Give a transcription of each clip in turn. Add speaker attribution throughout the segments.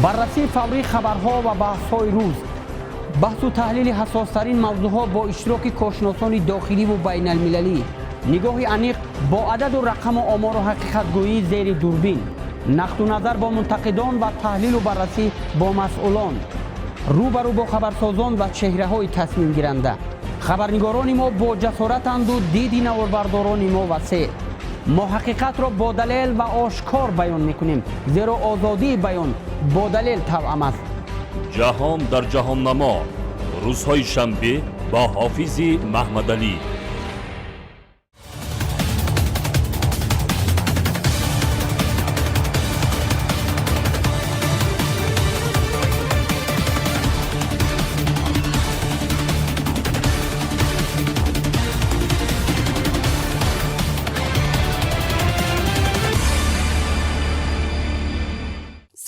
Speaker 1: Баррасии фаврии хабарҳо ва баҳсҳои рӯз, баҳсу таҳлили ҳассостарин мавзӯъҳо бо иштироки коршиносони дохиливу байналмилалӣ, нигоҳи аниқ бо ададу рақаму омору ҳақиқатгӯии зери дурбин, нақду назар бо мунтақидон ва таҳлилу баррасӣ бо масъулон, рӯ ба рӯ бо хабарсозон ва чеҳраҳои тасмимгиранда. Хабарнигорони мо бо ҷасоратанду диди наворбардорони мо васеъ. Мо ҳақиқатро бо далел ва ошкор баён мекунем, зеро озодии баён бо далел тавъам аст.
Speaker 2: Ҷаҳон дар ҷаҳоннамо, рӯзҳои шанбе бо Ҳофизи Маҳмадалӣ.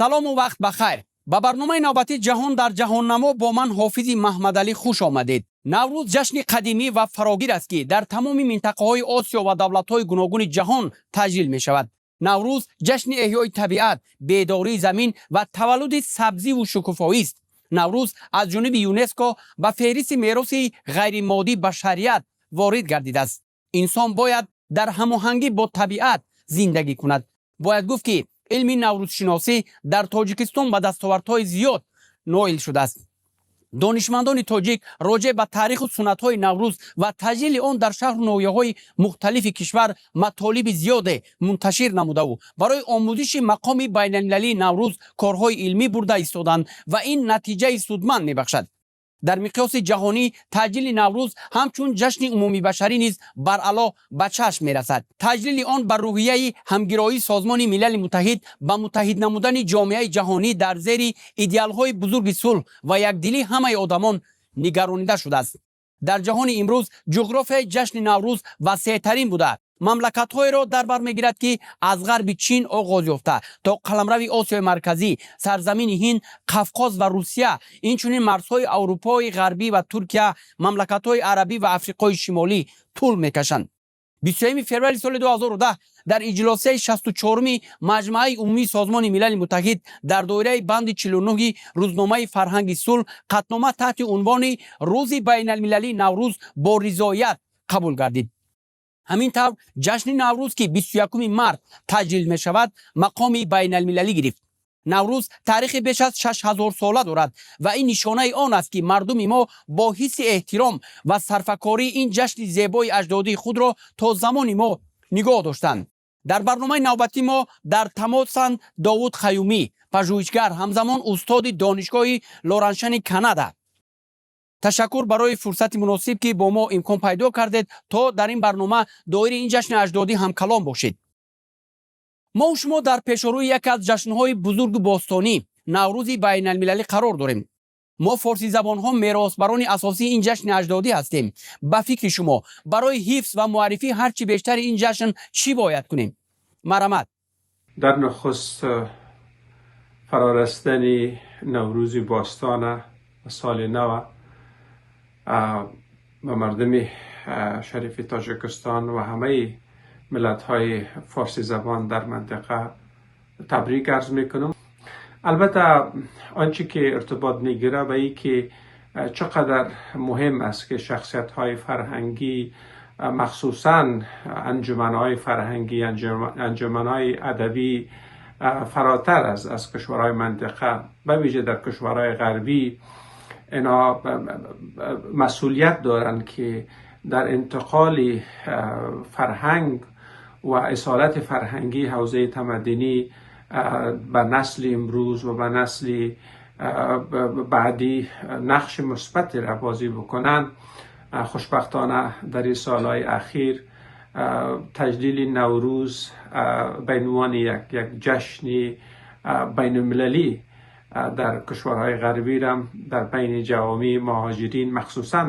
Speaker 1: Салому вақт ба хайр. Ба барномаи навбатии «Ҷаҳон дар ҷаҳоннамо» бо ман, Ҳофизи Маҳмадалӣ, хуш омадед. Наврӯз ҷашни қадимӣ ва фарогир аст, ки дар тамоми минтақаҳои Осиё ва давлатҳои гуногуни ҷаҳон таҷлил мешавад. Наврӯз ҷашни эҳёи табиат, бедории замин ва таваллуди сабзиву шукуфоист. Наврӯз аз ҷониби ЮНЕСКО ба феҳристи мероси ғайримоддии башарият ворид гардидааст. Инсон бояд дар ҳамоҳангӣ бо табиат зиндагӣ кунад. Бояд гуфт, ки илми наврӯзшиносӣ дар Тоҷикистон ба дастовардҳои зиёд ноил шудааст. Донишмандони тоҷик роҷеъ ба таъриху суннатҳои Наврӯз ва таҷлили он дар шаҳру ноҳияҳои мухталифи кишвар матолиби зиёде мунташир намудаву барои омӯзиши мақоми байналмилалии Наврӯз корҳои илмӣ бурда истоданд ва ин натиҷаи судманд мебахшад. Дар миқёси ҷаҳонӣ таҷлили Наврӯз ҳамчун ҷашни умумибашарӣ низ баръало ба чашм мерасад. Таҷлили он ба рӯҳияи ҳамгироии Созмони Милали Муттаҳид, ба муттаҳид намудани ҷомеаи ҷаҳонӣ дар зери идеалҳои бузурги сулҳ ва якдилии ҳамаи одамон нигаронида шудааст. Дар ҷаҳони имрӯз ҷуғрофияи ҷашни Наврӯз васеътарин буда, мамлакатҳоеро дар бар мегирад, ки аз ғарби Чин оғоз ёфта то қаламрави Осиёи Марказӣ, сарзамини Ҳинд, Қафқоз ва Русия, инчунин марзҳои Аврупои Ғарбӣ ва Туркия, мамлакатҳои арабӣ ва Африқои Шимолӣ тӯл мекашанд. 21 феврали соли 2010 дар иҷлосияи 64-уми Маҷмааи Умумии Созмони Милали Муттаҳид дар доираи банди 49-и Рӯзномаи фарҳанги сулҳ қатънома таҳти унвони «Рӯзи байналмилалии Наврӯз» бо ризоят қабул гардид. Ҳамин тавр, ҷашни Наврӯз, ки 21 март таҷлил мешавад, мақоми байналмилалӣ гирифт. Наврӯз таърихи беш аз 6000сола дорад ва ин нишонаи он аст, ки мардуми мо бо ҳисси эҳтиром ва сарфакорӣ ин ҷашни зебои аҷдодии худро то замони мо нигоҳ доштанд. Дар барномаи навбатӣ мо дар тамосанд Довуд Хайумӣ, пажӯҳишгар, ҳамзамон устоди Донишгоҳи Лореншани Канада. Ташаккур барои фурсати муносиб, ки бо мо имкон пайдо кардед, то дар ин барнома доири ин ҷашни аҷдодӣ ҳамкалом бошед. Мо шумо дар пешорӯи яке аз ҷашнҳои бузургу бостонӣ, Наврӯзи байналмилалӣ, қарор дорем. Мо, форсизабонҳо, меросбарони асосии ин ҷашни аҷдодӣ ҳастем. Ба фикри шумо, барои ҳифз ва муаррифии ҳарчи бештари ин ҷашн чӣ бояд кунем? Марҳамат.
Speaker 3: Дар нахуст фарорасидани Наврӯзи бостона و سال نو به مردم شریف تاجیکستان و همه ملت های فارسی زبان در منطقه تبریک عرض میکنم. البته آنچه که ارتباط میگیره به ای که چقدر مهم است که شخصیت های فرهنگی، مخصوصا انجمن های فرهنگی، انجمن های ادبی، فراتر از کشورهای منطقه، به ویژه در کشورهای غربی، اینا مسئولیت دارند که در انتقال فرهنگ و اصالت فرهنگی حوزه تمدنی به نسل امروز و به نسل بعدی نقش مثبتی را بازی بکنن. خوشبختانه در این سالهای اخیر تجلیل نوروز به عنوان یک جشن بین المللی در کشورهای غربی را در بین جوامع مهاجرین، مخصوصا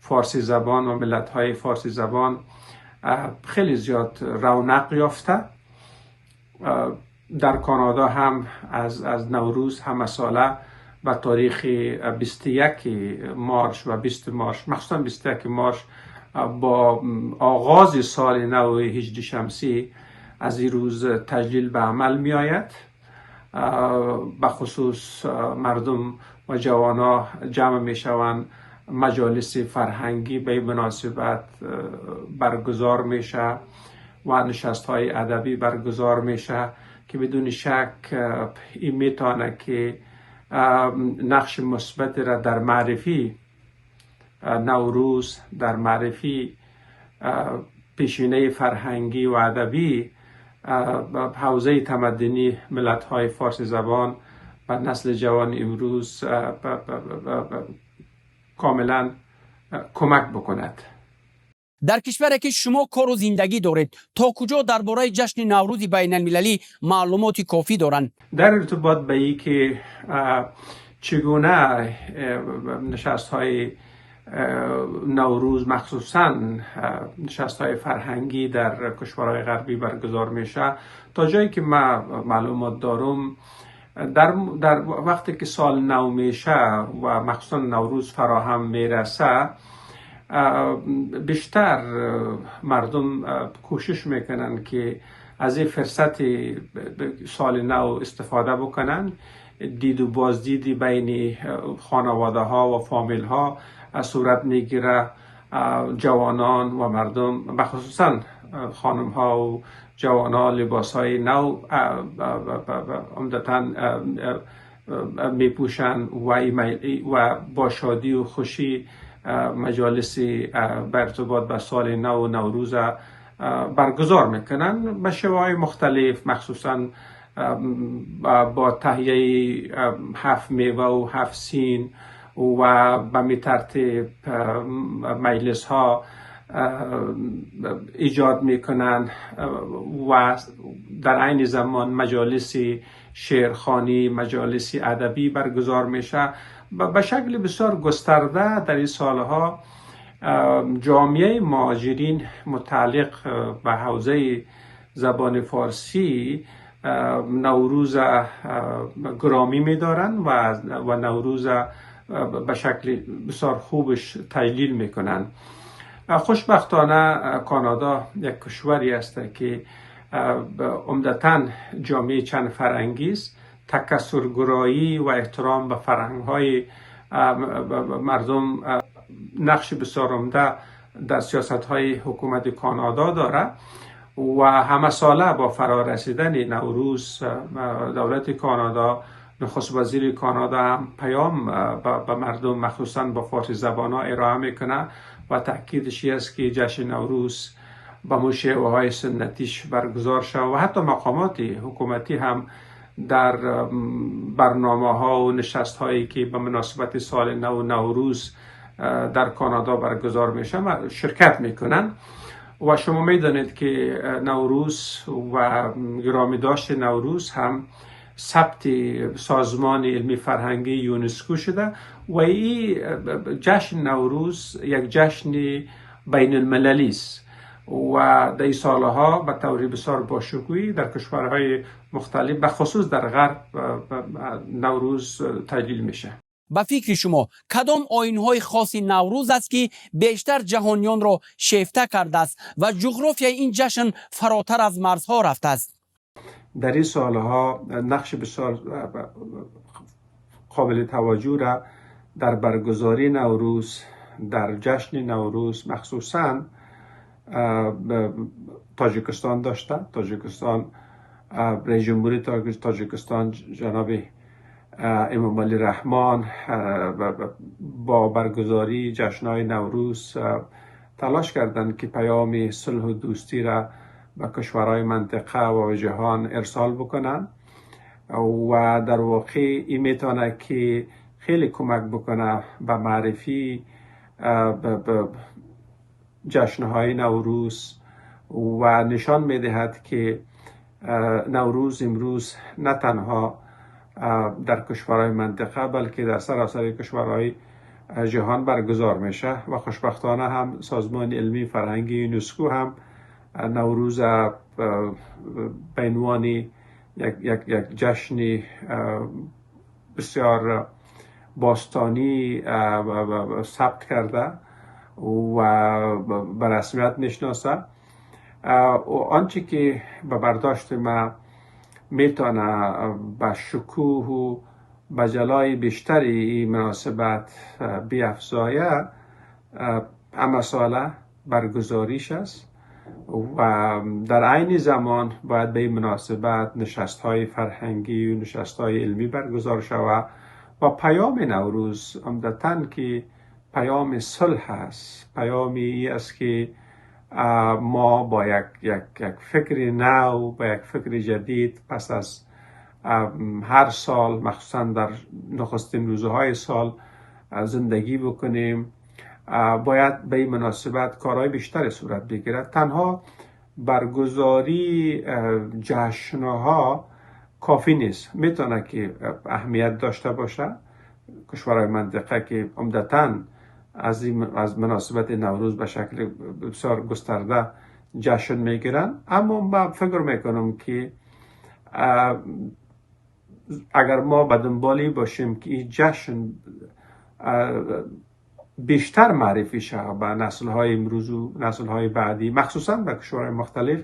Speaker 3: فارسی زبان و ملت های فارسی زبان، خیلی زیاد رونق یافته. در کانادا هم از نوروز همه ساله به تاریخ 21 مارچ و 20 مارچ، مخصوصا 21 مارچ، با آغاز سال نو هجری شمسی، از این روز تجلیل به عمل می آید. به خصوص مردم و جوانها جمع میشوند، مجالس فرهنگی به مناسبت برگزار میشه و نشست های ادبی برگزار میشه که بدون شک این میتونه که نقش مثبت را در معرفی نوروز، در معرفی پیشینه فرهنگی و ادبی حوزه تمدنی ملت های فارسی زبان و نسل جوان امروز کاملا کمک بکند.
Speaker 1: Дар кишваре ки шумо кору зиндагӣ доред, то куҷо дар бораи ҷашни Наврӯзи байналмилалӣ маълумоти кофӣ доранд?
Speaker 3: در ارتباط به ای که چگونه نشست های نوروز، مخصوصا نشست های فرهنگی در کشورهای غربی برگزار میشه، تا جایی که من معلومات دارم، در وقتی که سال نو میشه و مخصوصا نوروز فراهم میرسه، بیشتر مردم کوشش میکنن که از این فرصت سال نو استفاده بکنن. دید و بازدیدی بین خانواده ها و فامیل ها صورت میگیره. جوانان و مردم، بخصوصا خانم ها و جوان ها، لباس های نو عمدتا میپوشن و با شادی و خوشی مجالسی به ارتباط به سال نو و نوروز برگزار میکنن به شیوه های مختلف، مخصوصا با تهیه هفت میوه و هفت سین و به می ترتیب مجلس ها ایجاد میکنن و در عین زمان مجالس شعرخوانی، مجالس ادبی برگزار میشه. به شکل بسیار گسترده در این سالها جامعه مهاجرین متعلق به حوزه زبان فارسی نوروز گرامی میدارن و نوروز به شکل بسیار خوبش تجلیل میکنن. خوشبختانه کانادا یک کشوری است که عمدتا جامعه چند فرهنگی است. تکثرگرایی و احترام به فرهنگ های مردم نقش بسیار عمده در سیاست های حکومت کانادا داره و همه ساله با فرارسیدن نوروز، دولت کانادا، نخست وزیر کانادا هم پیام به مردم، مخصوصا با فارسی زبان ها، ارائه میکنه و تاکیدش است که جشن نوروز با مو شیوه های سنتیش برگزار شود و حتی مقامات حکومتی هم در برنامه ها و نشست هایی که به مناسبت سال نو نوروز در کانادا برگزار میشه شرکت میکنن. و شما میدانید که نوروز و گرامی داشت نوروز هم ثبت سازمان علمی فرهنگی یونسکو شده و این جشن نوروز یک جشن بین المللی است و در این سالها به طور بسیار باشکوهی در کشورهای مختلف، به خصوص در غرب، نوروز تجلیل میشه.
Speaker 1: Ба фикри шумо, кадом оинҳои хоси Наврӯз аст, ки бештар ҷаҳониёнро шефта кардааст ва ҷуғрофияи ин ҷашн фаротар аз марзҳо рафтааст?
Speaker 3: در این سالها نقش بسیار قابل توجه را در برگزاری نوروز، در جشن نوروز مخصوصا تاجیکستان داشته. تاجیکستان، رئیس جمهوری تاجیکستان جناب امامعلی رحمان با برگزاری جشنهای نوروز تلاش کردند که پیام صلح و دوستی را به کشورهای منطقه و جهان ارسال بکنن و در واقع این میتونه که خیلی کمک بکنه به معرفی جشنهای نوروز و نشان میدهد که نوروز امروز نه تنها در کشورهای منطقه، بلکه در سراسر کشورهای جهان برگزار میشه و خوشبختانه هم سازمان علمی فرهنگی یونسکو هم نوروز به عنوان یک جشن بسیار باستانی ثبت کرده و به رسمیت میشناسه. آنچه که به برداشت ما میتونه به شکوه و به جلای بیشتری این مناسبت بیافزایه، همه ساله برگزاریش است و در عین زمان باید به این مناسبت نشست های فرهنگی و نشست های علمی برگزار شود و پیام نوروز عمدتا که پیام صلح است، پیامی است که ما با یک فکر نو، با یک فکر جدید پس از هر سال، مخصوصا در نخستین روزهای سال، زندگی بکنیم. باید به این مناسبت کارهای بیشتر صورت بگیرد. تنها برگزاری جشنها کافی نیست. میتونه که اهمیت داشته باشه. کشورهای منطقه که عمدتا از مناسبت نوروز به شکل بسیار گسترده جشن میگیرن، اما من فکر میکنم که اگر ما به دنبالی باشیم که این جشن بیشتر معرفی شود به نسل های امروز و نسل های بعدی، مخصوصا به کشورهای مختلف،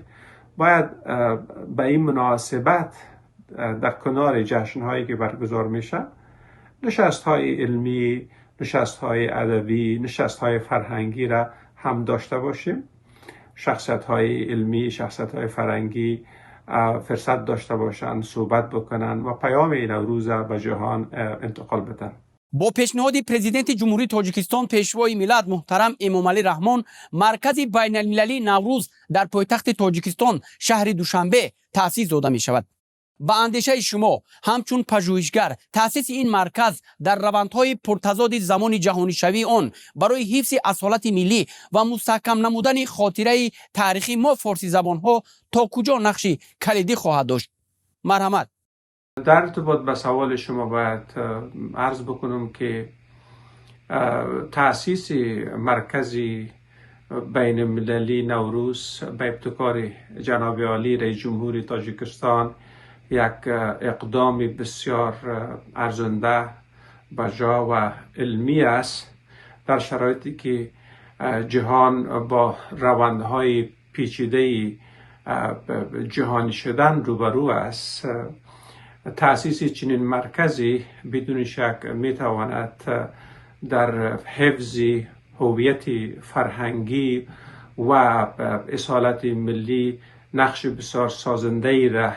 Speaker 3: باید به این مناسبت در کنار جشن هایی که برگزار میشه، نشست های علمی، نشست های ادبی، نشست های فرهنگی را هم داشته باشیم. شخصیت های علمی، شخصیت های فرهنگی فرصت داشته باشند صحبت بکنن و پیام نوروز به جهان انتقال بدن.
Speaker 1: Бо пешниҳоди Президенти Ҷумҳурии Тоҷикистон, Пешвои миллат муҳтарам Эмомалӣ Раҳмон, Маркази байналмилалии Наврӯз дар пойтахти Тоҷикистон, шаҳри Душанбе, таъсис дода мешавад. Ба андешаи шумо, ҳамчун пажӯҳишгар, таъсиси ин марказ дар равандҳои пуртазоди замони ҷаҳонишавии он барои ҳифзи асолати миллӣ ва мустаҳкам намудани хотираи таърихии мо, форсизабонҳо, то куҷо нақши калидӣ хоҳад дошт? Марҳамат.
Speaker 3: در ارتباط به سوال شما باید عرض بکنم که تأسیس مرکزی بین المللی نوروز به ابتکار جناب عالی رئیس جمهوری تاجیکستان یک اقدام بسیار ارزنده، بجا و علمی است. در شرایطی که جهان با روندهای پیچیده جهانی شدن روبرو است، تأسیس چنین مرکزی بدون شک می تواند در حفظ هویت فرهنگی و اصالت ملی نقش بسیار سازنده ای را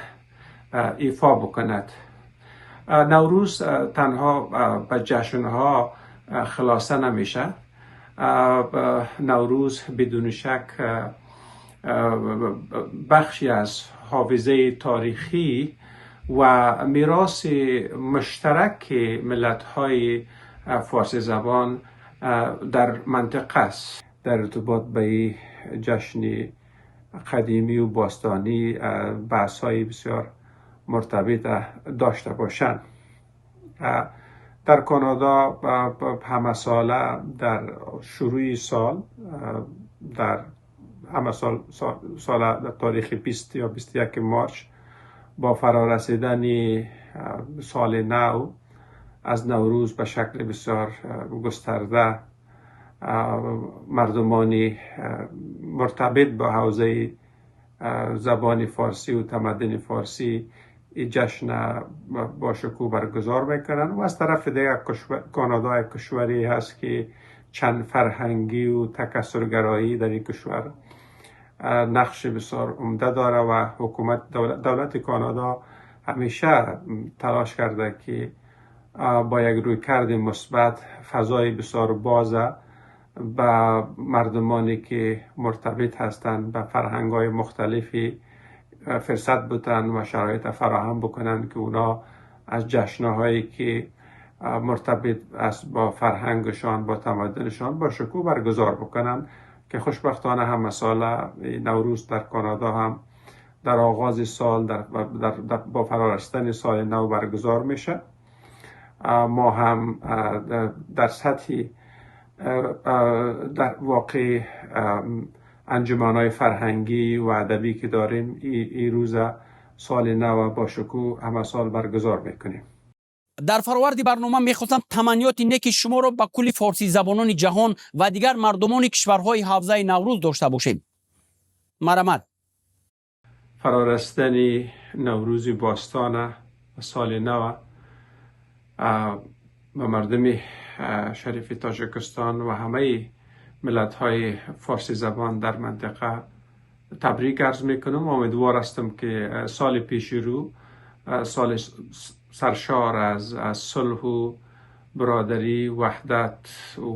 Speaker 3: ایفا بکند. نوروز تنها به جشنها خلاصه نمیشه. نوروز بدون شک بخشی از حافظه تاریخی و میراث مشترک ملت های فارسی زبان در منطقه است. در ارتباط به جشن قدیمی و باستانی بحث های بسیار مرتبط داشته باشند. در کانادا همه ساله در شروع سال، در همه سال در تاریخ 20 یا 21 مارچ، با فرارسیدن سال نو، از نوروز به شکل بسیار گسترده مردمانی مرتبط با حوزه زبان فارسی و تمدن فارسی جشن با شکوه برگزار میکنن. و از طرف دیگه کانادا یک کشوری هست که چند فرهنگی و تکثرگرایی در این کشور نقش بسیار عمده داره و حکومت دولت کانادا همیشه تلاش کرده که با یک رویکرد مثبت فضای بسیار باز به مردمانی که مرتبط هستند به فرهنگ های مختلفی فرصت بتن و شرایط فراهم بکنن که اونا از جشنهایی که مرتبط است با فرهنگشان، با تمدنشان، با شکوه برگزار بکنن که خوشبختانه همه ساله نوروز در کانادا هم در آغاز سال در با فرارسیدن سال نو برگزار میشه. ما هم در سطحی در واقع انجمنهای فرهنگی و ادبی که داریم، ای روز سال نو با شکوه همه سال برگزار میکنیم.
Speaker 1: Дар фароварди барнома мехостам таманниёти неки шуморо ба кулли форсизабонони ҷаҳон ва дигар мардумони кишварҳои ҳавзаи Наврӯз дошта бошем. Марҳамат.
Speaker 3: فرارسیدن نوروز باستان و سال نو به مردم شریف تاجیکستان و همه ملت های فارسی زبان در منطقه تبریک عرض میکنم. امیدوار هستم که سال پیش رو سال سرشار از صلح و برادری، وحدت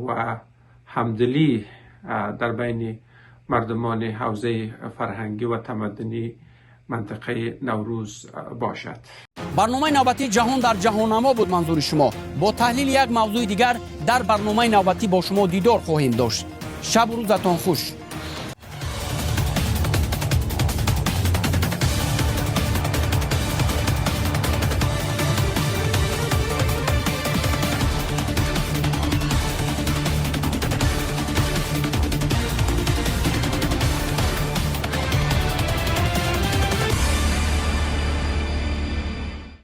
Speaker 3: و همدلی در بین مردمان حوزه فرهنگی و تمدنی منطقه نوروز باشد.
Speaker 1: Барномаи навбатии «Ҷаҳон дар ҷаҳоннамо» буд манзури шумо. Бо таҳлили як мавзӯи дигар дар барномаи навбатӣ бо шумо дидор хоҳем дошт. Шабу рӯзатон хуш.